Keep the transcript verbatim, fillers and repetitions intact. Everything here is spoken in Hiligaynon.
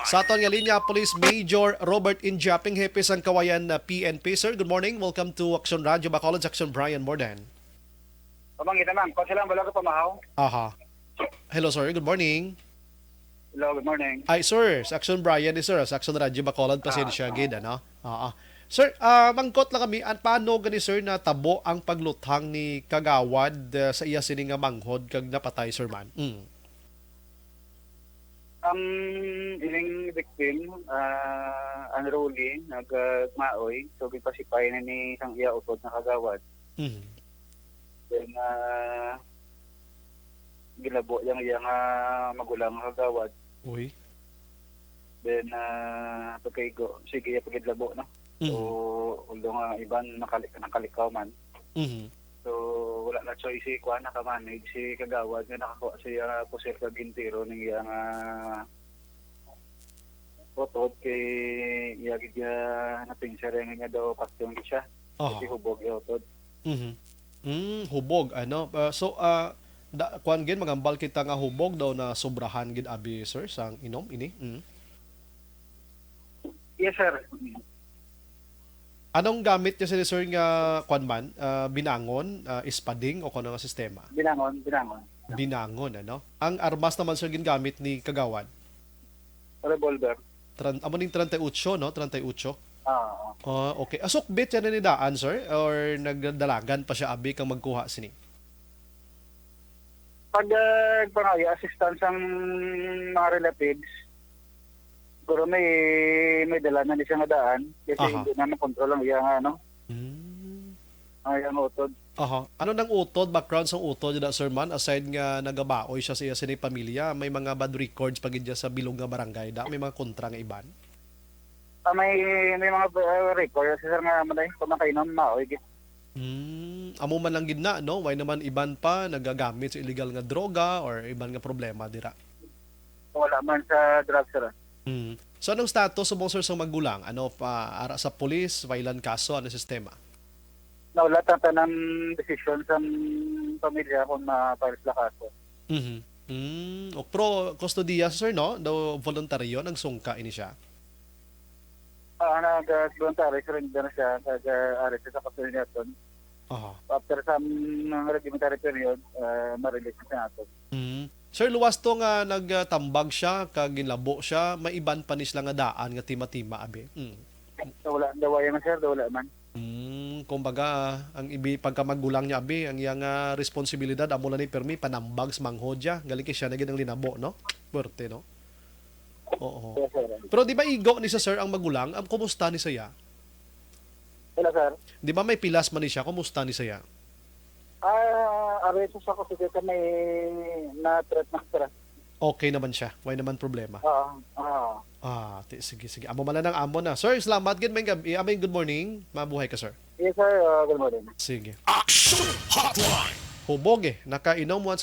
Sa aton nga linya, Police Major Robert Injaping, hepe sang Kawayan na P N P. Sir, good morning. Welcome to Action Radio Bacolod, Action Brian Morden. Pamangita, ma'am. Kung sila, wala ka pamahaw? Aha. Hello, sir. Good morning. Hello, good morning. Ay, sir, sa Action Brian ni sir, sa Action Radio Bacolod, pasensya Ah, gid, ano? Oo. Sir, ah, mangkot lang kami, an-, paano gani, sir, natabo ang pagluthang ni Kagawad, ah, sa iya sini nga manghod kag napatay, sir, man? Mm. Ang ining victim, ah, unruly, nagmaoy, so gipasipay na ni sang iya utod nga kagawad. Mhm. Then, ah, gilabo yang iya nga magulang nga kagawad. Uy. Then, ah, pagkaigo, sige, iya pagidlabo, no? So, Mhm. although nga iban nakali-, nakalikaw man. Mhm. So, wala na choice si kuan, nakamanage si kagawad nga nakakuha siya pusil kag gintiro ning iya nga utod kay iya gid nga napinsa rin nga daw pastyong gid siya. Aha. Kasi hubog iya utod. Mhm. Mm, hubog, ano? Ah, so, ah, da, kuan gid, magambal kita nga hubog daw na sobrahan gid abi, sir, sang inom ini? Mm. Yes, sir. Anong gamit niya sini, sir, nga kwan man? Ah, binangon, ah, espading o kung ano nga sistema? Binangon, binangon. Binangon, ano? Ang armas naman, sir, gingamit ni Kagawad? Revolver. Tran-, amo ning treinta y ocho, no? Treinta y ocho? Ah, oo. Ah, okay. Ah, sukbit siya na ni daan, sir? Or nagdalagan pa siya, abi, kang magkuha sini? Pag, ah, pangaya, assistance ang mga relatives, siguro may, may dala na di siya nga daan, kasi Aha. hindi na makontrol ang iya nga, ano, Mm. ang iya nga utod. Aha. Ano nang utod, background sang utod da, sir, man? Aside nga nagabaoy siya sa iya sini pamilya, may mga bad records pa gid siya sa bilog nga barangay da? May mga kontra nga iban? Ah, may, may mga, ah, record, sir, nga manay, kung makainom, maoy gid. Hmm, amo man lang gid na, no? Way naman iban pa nagagamit sa illegal nga droga or iban nga problema dira? Wala man sa drugs, sir. Hmm. So, anong status subong, sir, sa magulang? Ano pa, ara sa pulis, file-an kaso, ano sistema? Nawala ta tanan desisyon sa pamilya kung ma-file sila kaso. Mhm. Hmm. O, pero kustodiya, sir, no? Daw voluntaryo, nagsungka ini siya? Ah, nag-, ah, voluntary surrender na siya, nag-, ah, arrest siya sa kasuhin naton. Aha. After some reglementary period, ah, ma-release na siya naton. Mm. Sir, luwas to nga nagtambag siya, kag ginlabo siya, may iban pa ni sila nga daan nga tima-tima, abi. Mm. So, wala, dawaya man, sir, dawala man. Mm, kumbaga, ang ibi-, pagkamagulang niya, abi, ang iyang, ah, responsibilidad, amo lang ni permi, panambag sa manghod niya. Galing kay siya na gid ang linabo, no? Puwerte, no? Oo. Yes, sir. Pero di ba igo ni sa sir ang magulang? Am, kumusta ni saya? Hello, sir. Di ba may pilas man ni siya? Kumusta ni saya? Ah, areso sa ko, sige, kami na-treat na, sir. Okay naman siya. Way naman problema. Oo, oo. Ah, ti-, sige, sige. Amo man lang ang amo na. Sir, salamat gid. May gab-, I mean, good morning. Mabuhay ka, sir. Yes, sir. Ah, good morning. Sige. Action Hotline. Hubog eh. Nakainom once